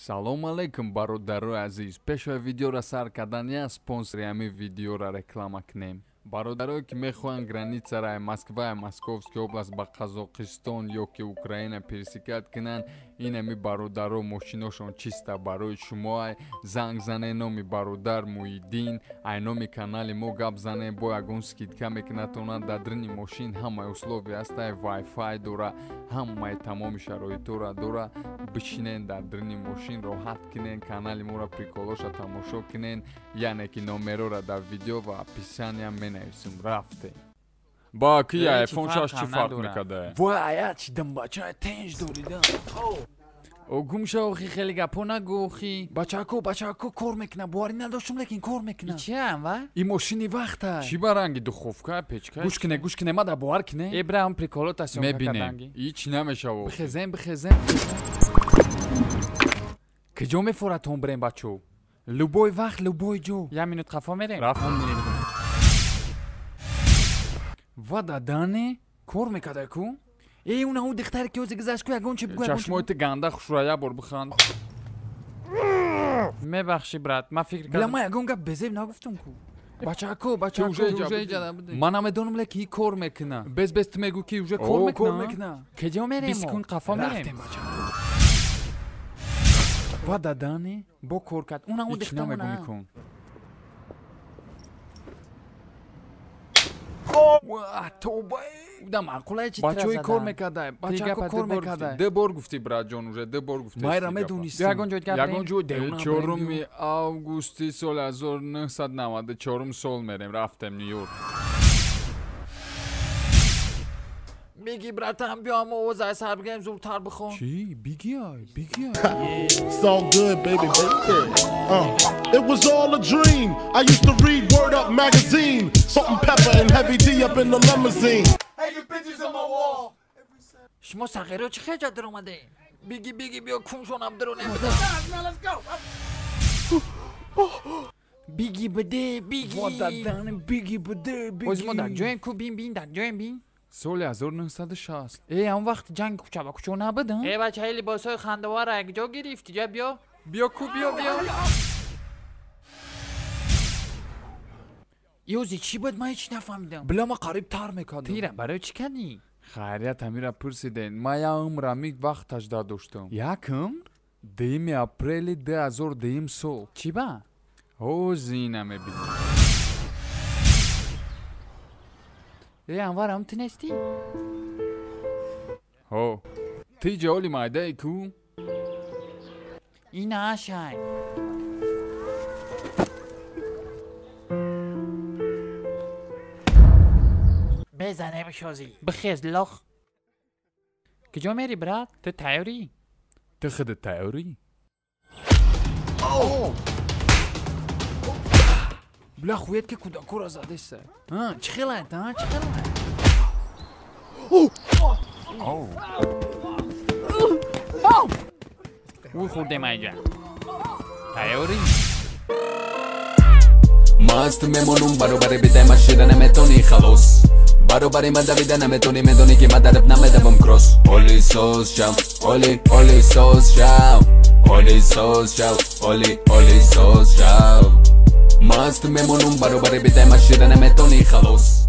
Салом алейкум, бародарои азиз. Пешои видеоро сар кардан я спонсори ҳамин видеоро реклама кунем. Бародарое ки мехоҳанд границараи Москваи Московский область ба Қазоқистон ё ки Украина пересекать кунанд, ин ҳами бародаро мошиношон чиста барои шумоай. Занг зане, номи бародар Муҳиддин, ай номи канали мо гап зане, бо ягон скидка мекунатона. Дар дрини мошин ҳамаи условия ҳастай, вай-фай дора, ҳамаи тамоми шароитора дора. Бишинен дар дрини мошин, роҳат кунен, канали моро приколоша тамошо кунен, яъне ки номерора дар видео ва описания менависем. Рафтем. Ба ки iPhone 6 чӣ фарқ мекарда? Вой, ая чӣ дамбача тенж дорида. О, гум шав, охи, хеле гапо нагӯ, охи. Бачако, бачако, кор мекуна, боварӣ надоштум, лекин кор мекуна. И чиам, ва? И мошини вақта. Чӣ ба ранги духовка, печка? Гӯш кине, гӯш кине, ма да бовар кине. Э, бра, он приколота съёмка Мебинем. карданги. Ҳеч намешава. Бихезем, бихезем. Киҷо мефоратон бирем, бачо? Любой вақт, любой ҷо. Як минут қафо мерем? Рафт. Ва дадане кор мекарда ку? Э, уна ӯ духтаре ки ҳозир гузашт ку, ягон чи бугӯ, ягон чи Чашмои ту ганда хушра, як бор биханд. Мебахшӣ, брат, ман фикр Била, кардам. ман ягон гап безеб нагуфтум ку. Бачако, бачако, уже уже иҷа иҷа будӣ. Ман намедонам, лекин и кор мекуна. Без без ту мегӯ ки уже кор О, мекуна. кор мекуна. Киҷо мерем? Бист Секунд қафо мерем. Рафтем, бачако. Ва дадане бо кор кард. Уна ӯ Ҳеч духтар намегӯ уна. мекун. Ва тоба. Да маъқулае чи Бачаҳои тира кор задан? мекарда, бачако гапа кор ду бор мекарда. гуфтӣ. Ду бор гуфтӣ, братҷон, уже ду бор гуфтӣ. Майра медонистам. Ягон ҷой гап Ягон мерем? ҷой Девона 4 августи соли 1994 сол мерем, рафтем Нью-Йорк. Меги, братан, биё ҳама овоз ай сар бигирем, зудтар бихон. Чӣ? Биги ай, биги ай. It's all good, baby, baby. It was all a dream. I used to read Word Up magazine. Salt and pepper and heavy D up in the limousine. Шумо сағиро чӣ хеҷа даромадем? Биги, биги, биё куншонам даронем. Биги биде, биги. Ва дадане биги биде, биги. Оз мо дар ҷоем ку, бин, бин, дар ҷоем, бин. Соли 1960. Э, он вақт ҷанг кӯча ба кӯчо набуд, а? Э, бачаи либосҳои хандавара якҷо гирифтӣ, ҷа биё. Биё ку, биё, биё. Ёзи чӣ буд, ман ҳеч нафаҳмидам. Била, ман қариб тар мекардам. Тира барои чӣ кардӣ? Хайрият ҳамира пурсиден. Ман як умр ҳамин вақт таҷда доштам. Як умр? 2 апрели 2002 сол. Чӣ ба? Ҳозир ина мебинем. Э, Анвар, ҳам ту нестӣ? Ҳо. Ти ҷоли майдае ку? Ина ашай. Безанем шозӣ. Бихез, лох. Киҷо мери, брат? Ту тайёрӣ? Ту худат тайёрӣ? Била, хует ки кӯдакора задеса. А, чӣ хелает, а? Чӣ хелает? Ӯ хӯрдем айҷа. Тайёрӣ? Маст мемонум баробари бидай машира наметони халос. Баробари ма давида наметони, медони ки ма дарб намедавам кросс. Оли соз шав, оли, оли соз шав. Оли соз шав, оли, оли соз шав. Маст мемонум баробари бидай машира наметони халос.